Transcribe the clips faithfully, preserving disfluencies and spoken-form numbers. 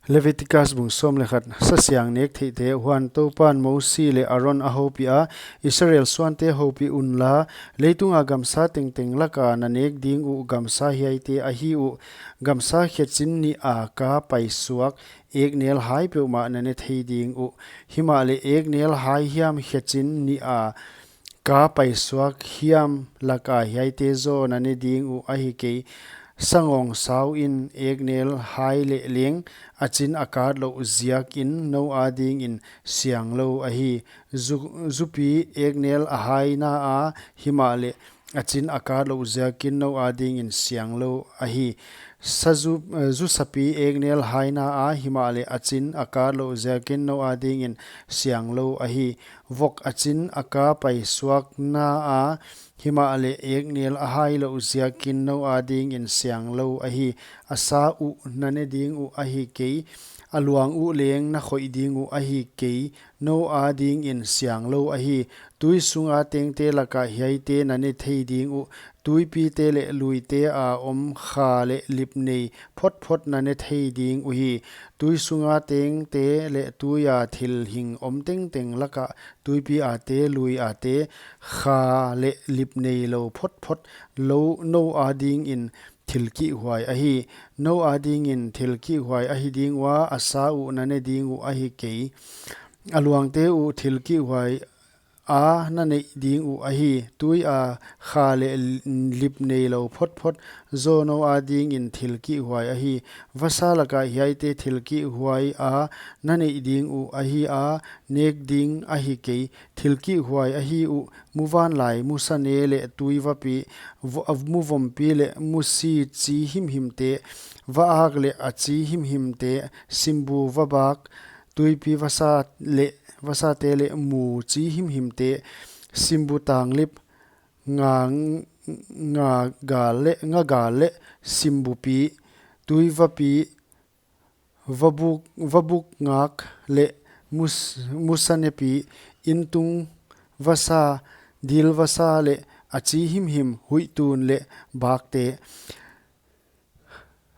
Leviticus bung sawm leh khat. Sa siang nek theihte. Huan Toupan Mosi leh Aron a houpih a, Israel suante houpih unla, leitunga gamsa tengteng laka na nek ding uh gamsa hiaite ahi uh. Gamsa khechin nih a ka paisuak eknel hai peuhmah na ne thei ding uh. Himahleh eknel hai hiam khechin nih a ka paisuak hiam laka hiaite zaw na ne ding uh ahi kei. Sangawngsau in eknel hai leh leng a chin a kat louh ziakin nou adingin sianglou ahi. Zu-, zupi eknel a haina a, himahleh a chin a kat louh ziakin nou adingin sianglou ahi. Sa zu-, eh, zusapi eknel haina a, himahleh a chin a kat louh ziakin nou adingin sianglou ahi. Vok a chin a ka paisuakna a, himahleh eknel a hai louh ziakin nou adingin sianglou ahi. A sa uh na ne ding uh ahi kei. A luang uh leng na khoih ding uh ahi kei. Nou adingin sianglou ahi. Tui sunga tengte laka hiaite na ne thei ding uh. Tuipite leh luite a om kha leh lipnei photphot na ne thei ding uhi. Tui sunga tengte leh tuia thil hing om tengteng laka tuipi ate, lui ate, kha leh lipnei lou photphot lou nou adingin thil kihhuai ahi. Nou adingin thil kihhuai ahi ding ua, a sa uh na ne ding uh ahi kei. A luangte uh thil kihhuai a na neih ding uh ahi. Tuia kha leh lipnei lou photphot zaw nou adingin thil kihhuai ahi. Vasa laka hiaite thil kihhuai a na neih ding uh ahi a, nek ding ahi kei. Thil kihhuai ahi uh, muvanlai, musane leh tuivapi, vo-, a muvompi leh musi chi himhimte, va-ak leh a chi himhimte, simbu vabak, tuipi vasa leh, vasate leh mu chi himhimte, simbu tanglip, nga, nga gal leh, nga gal leh simbupi, tuivapi, vabuk, vabuk ngak leh mus-, musanepi, intung vasa, dil vasa leh a chi himhim, huihtun leh bakte.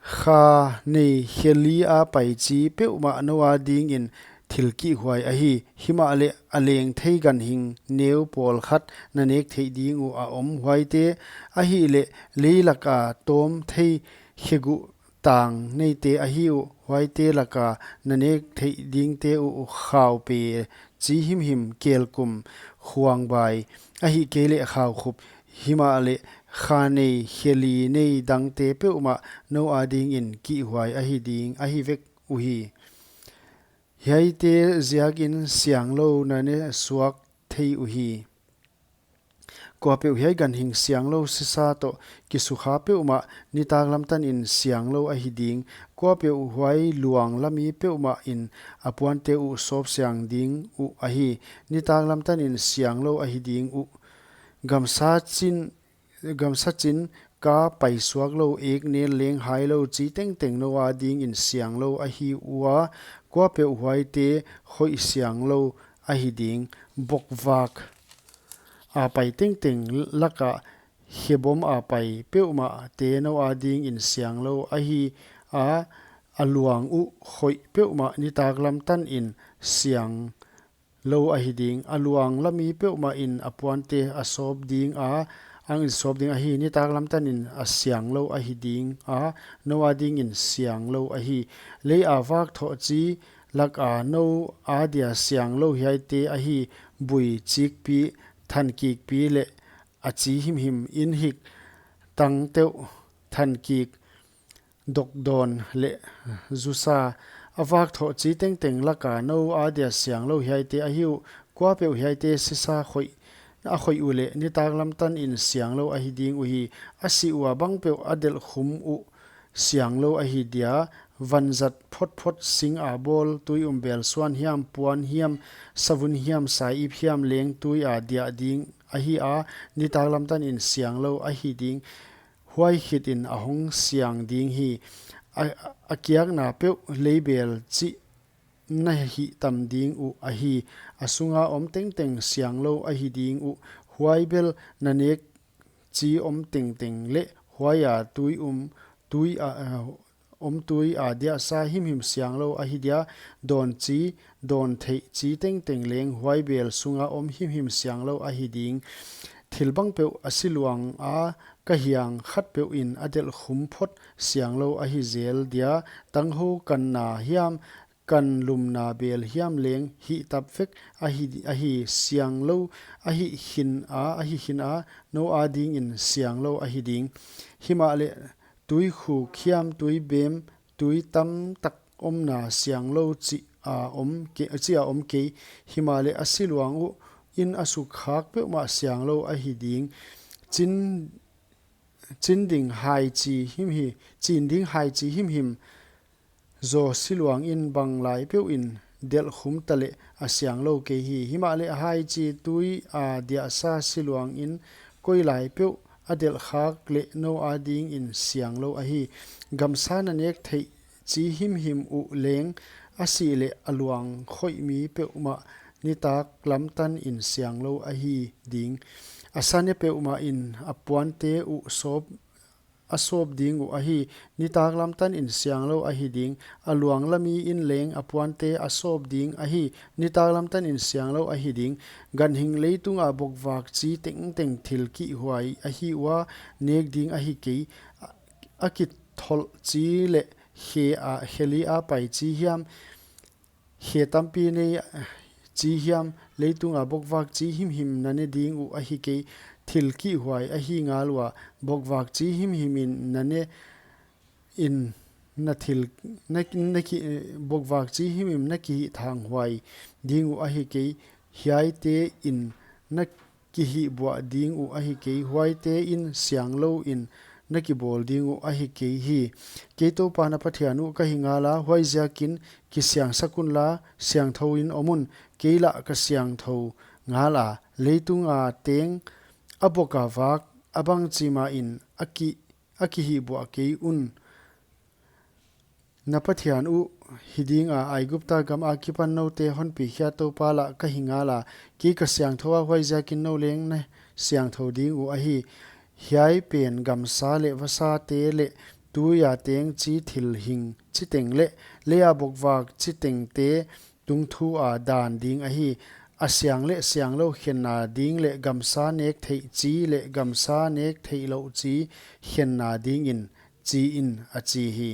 Kha nei khe li a pai chi peuhmah nou adingin thil kihhuai ahi. Himahleh a leng thei ganhing neu pawlkhat na nek theih ding uh a om, huaite ahihleh leilaka tawm thei khe guh tang neite ahi uh. Huaite laka na nek theih dingte uh khaupe chi himhim, kelkum, khuangbai, ahihkeileh khaukhup, himahleh kha nei khe li nei dangte peuhmah nou adingin kihhuai ahi ding, ahi vek uhi. Hiaite ziakin sianglou na ne suak thei uhi. Kuapeuh hiai ganhing sianglou sisa toh kisukha peuhmah nitaklam tanin sianglou ahi ding. Kuapeuh huai luang lami peuhmah in a puante uh sawp siang ding uh ahi. Nitaklam tanin sianglou ahi ding uh. Gamsa chin, gamsa chin ka paisuak lou, eknel leng hai lou chi tengteng nou adingin sianglou ahi ua, kuapeuh huaite khoih sianglou ahi ding. Bokvak a pai tengteng laka khebom a pai peuhmahte nou adingin sianglou ahi a, a luang uh khoih peuhmah nitaklam tanin sianglou ahi ding. A luang lami peuhmah in a puante a sawp ding a, ang in sawp ding ahi. Nitaklam tanin a sianglou ahi ding a, nou adingin sianglou ahi. Lei a vak thoh chi laka nou adia sianglou hiaite ahi: bui, chikpi, thankikpi leh a chi himhim, inhik, tangteuh, thankik, dokdawn leh zusa. A vak thoh chi tengteng laka nou adia sianglou hiaite ahi uh. Kuapeuh hiaite sisa khoih, a khoih uleh nitaklam tanin sianglou ahi ding uhi. A sih ua bangpeuh a delhkhum uh sianglou ahi dia. Vanzat photphot sing a bawl, tui um bel suan hiam, puan hiam, savun hiam, saiip hiam leng tuia diah ding ahi a, nitaklam tanin sianglou ahi ding. Huai khitin a hong siang ding hi. A, a kiakna peuh leibel chih na hih tam ding uh ahi. A sunga om tengteng sianglou ahi ding uh. Huai bel na nek chi om tengteng leh huaia tui um, tui a, a, om tui a diahsa himhim sianglou ahi dia, dawn chi, dawn theih chi tengteng leng huai bel sunga om himhim sianglou ahi ding. Thil bangpeuh a siluang a ka hiang khatpeuh in a delhkhum phot sianglou ahi zel dia, tanghou kanna hiam, kan lumna bel hiam leng hih tap vek ahi, ahi sianglou, ahi khin a, ahi khin a, nou adingin sianglou ahi ding. Himahleh tui khuk hiam, tui bem, tui tamtak omna sianglou chi a om ke, chi a om kei. Himahleh a siluang uh in a sukkhak peuhmah sianglou ahi ding. Chin, chin ding hai chi himhi, chin ding hai chi himhim zaw siluang in bang lai peuh in delhkhum taleh a sianglou kei hi. Himahleh hai chi tui a diahsa siluang in koi lai peuh a delhkhak leh nou adingin sianglou ahi. Gamsa na nek theih chi himhim uh leng a sih leh a luang khoih mi peuhmah nitak lamtan in sianglou ahi ding. A sane peuhmah in a puante uh sawp, a sawp ding uh ahi, nitak lamtan in sianglou ahi ding. A luang la mi in leng a puante a sawp ding ahi, nitak lamtan in sianglou ahi ding. Ganhing leitunga bokvak chi tengteng thil kihhuai ahi ua, nek ding ahi kei. A, a kitholh chi leh khe a, khe li a pai chi hiam, khe tampi nei chi hiam, leitunga bokvak chi himhim na ne ding uh ahi kei. Thil kihhuai ahi ngal ua, bokvak chi himhim in na ne in na thil, na, na ki, bokvak chi himhim na kihihthanghuai ding uh ahi kei. Hiaite in na kihihbuah ding uh ahi kei, huaite in sianglou in na kibawl ding uh ahi kei hi. Kei Toupa na Pathian uh ka hi ngal a, huaiziakin kisiangsak unla, siangthou in om un. Kei lah ka siangthou ngal a, leitunga teng a boka vak a bangchi ma in a ki, a kihihbuah kei un. Na Pathian uh hi dinga Aigupta gam akipan noute honpi khia Toupa lah ka hi ngal a, kei ka siangthou a, huaiziakin nou leng na siangthou ding uh ahi. Hiai pen gamsa leh vasate leh tuia teng chi thil hing chiteng leh leia bokvak chitengte tungthu a dan ding ahi. A siang leh sianglou khenna ding leh gamsa nek theih chi leh gamsa nek theih louh chi khenna dingin chi in, a chi hi.